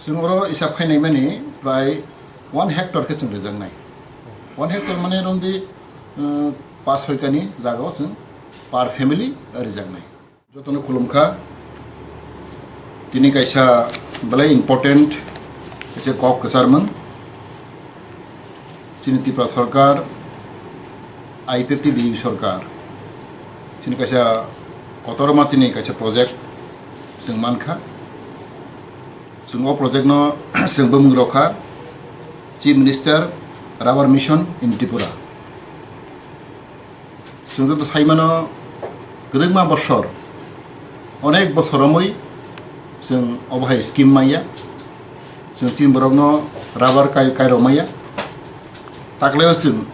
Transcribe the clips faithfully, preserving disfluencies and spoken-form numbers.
Chwng oro isap khainai mani prai one hectare khe chwng rijaknai. One hectare mane romdi, uh, pas soi kani jagao chwng per family rijaknai. Jotono khulumkha. Tini kaisa belai important kaisa kok kwcharmung. Chini Tripura Sarkar, I P F T B J P Sarkar, chini kaisa kotorma tini kaisa project chwng mankha. Chwng o project no chwng bumung rokha Chief Minister Rubber Mission in Tripura. Chwng joto saimano, kwbangma bosor, onek bosor romwi chwng obo hai scheme maya. Chwng chini borokno rubber kai, kairok maya. Taklaio chwng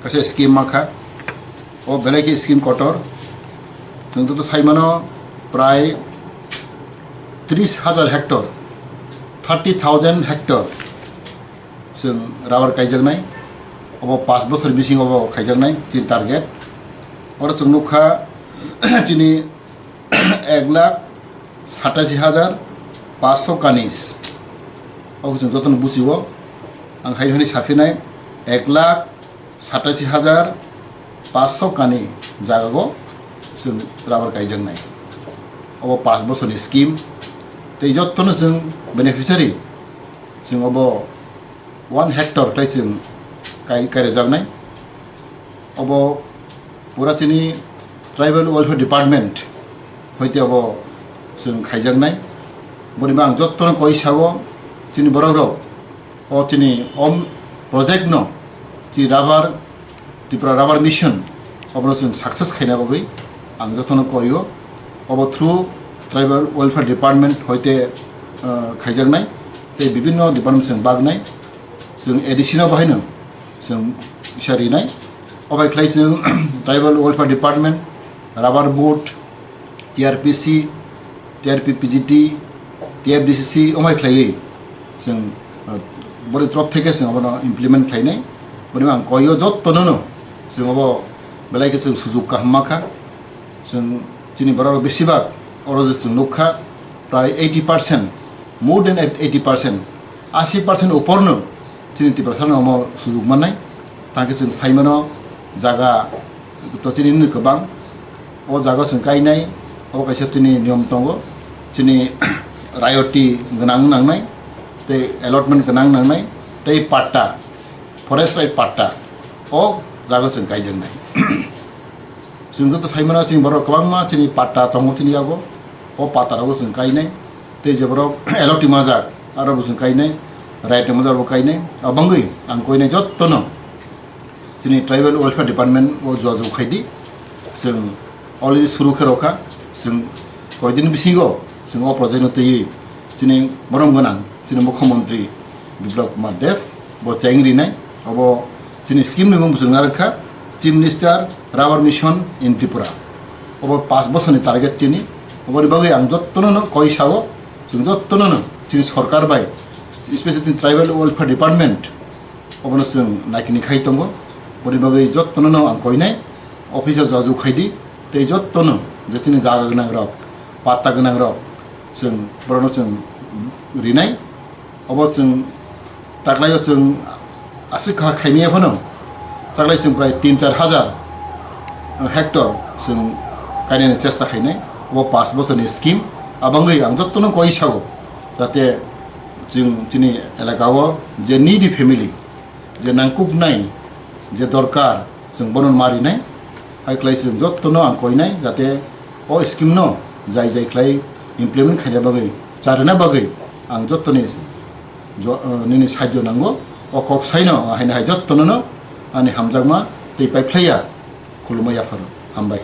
kaisa scheme makha. O belai khe scheme kotor. Chwng joto saimano prai tris hajar hectare, thirty thousand hectare chwng rubber kaijaknai. Obo pas bosor bisingo obo khaijaknai chini target. Oro chwng nukha chini ek lakh satashi hajar paanch sho kanis. Obo chwng jotono buchigo. Ang hai hwnwi saphinai, ek lakh satashi hajar paanch sho kani jagago chwng rubber kaijaknai. Obo pas bosorni scheme. Tei jotono chwng beneficiary, chwng obo one hectare khlai chwng kai-, kairijaknai. Obo pura chini Tribal Welfare Department hoite obo chwng khaijaknai. Boni bo ang jotono koi sao, chini borokrok o chini om project no, chini rubber, Tripura Rubber Mission, obono chwng success khaina bagwi ang jotono koio. Obo through Tribal Welfare Department hoite, uh, khaijaknai, tei bibinno department chwng bagnai. Chwng A D C no bahaino chwng kisa rinai. Obai khlai chwng Tribal Welfare Department, Rubber Board, T R P C, T R P P G T, T F D C C, omai khlaiwi chwng, uh, bori trop theke chwng abono implement khlainai. Boni ang koio jottono no chwng obo belai khe chwng sujuk kaham makha. Chwng chini borok besibak oro je chwng nukha, prai eighty percent, more than eighty percent, asi percent uporno chini Tiprasano omo sujuk mannai. Tangkhe chwng saimano jaga to chini nini kwbang. O jaga chwng kainai, o kaisa chini niyom tongo. Chini royalty gwnang nangnai, tei allotment gwnang nangnai, tei patta, forest right patta, o jaga chwng kaijaknai. Chwng joto saimano chini borok kwbangma chini patta tongo chini yago. O patta rogo chwng kainai. Tei je borok allotment majak, aro bo chwng kainai. Right majak bo kainai. Abangwi ang koinai jottono chini Tribal Welfare Department o jua jua khaidi. Chwng already suru khe rokha. Chwng koidin bisingo chwng o project no twiwi chini borom gwnang chini Mukhyamantri Biplab Kumar Deb bo cheng rinai. Obo chini scheme ni mung bwswk narwkha, Chief Minister Rubber Mission in Tripura. Obo pas bosorni target chini. Oboni bagwi ang jottono no koi sao, chwng jottono no chini sorkar bai, especially chini Tribal Welfare Department, obono chwng naikini khai tongo. Boni bagwi jottono no ang koinai, office o jajak khaidi, tei jottono je chini jaga gwnang rok, patta gwnang rok, chwng borokno chwng rinai. Obo chwng taklaio chwng aswk kha khaimaya phano, taklai chwng prai tin char hajar hectare chwng kainani chesta khainai. Obo pas bosorni scheme. Abangwi ang jottono koi sao, jate chwng chini elaka o je needy family, je nangkuknai, je dorkar, chwng bono ma rinai. Hai khlai chwng jottono ang koinai, jate o scheme no jai jai khlai implement khaina bagwi, charwna bagwi ang jottoni jo-, uh, nini sahajjo nango. O kok saino, haino hai jottono no ani hamjakma tei paiphlaiya khulumwi yapharo. Hambai.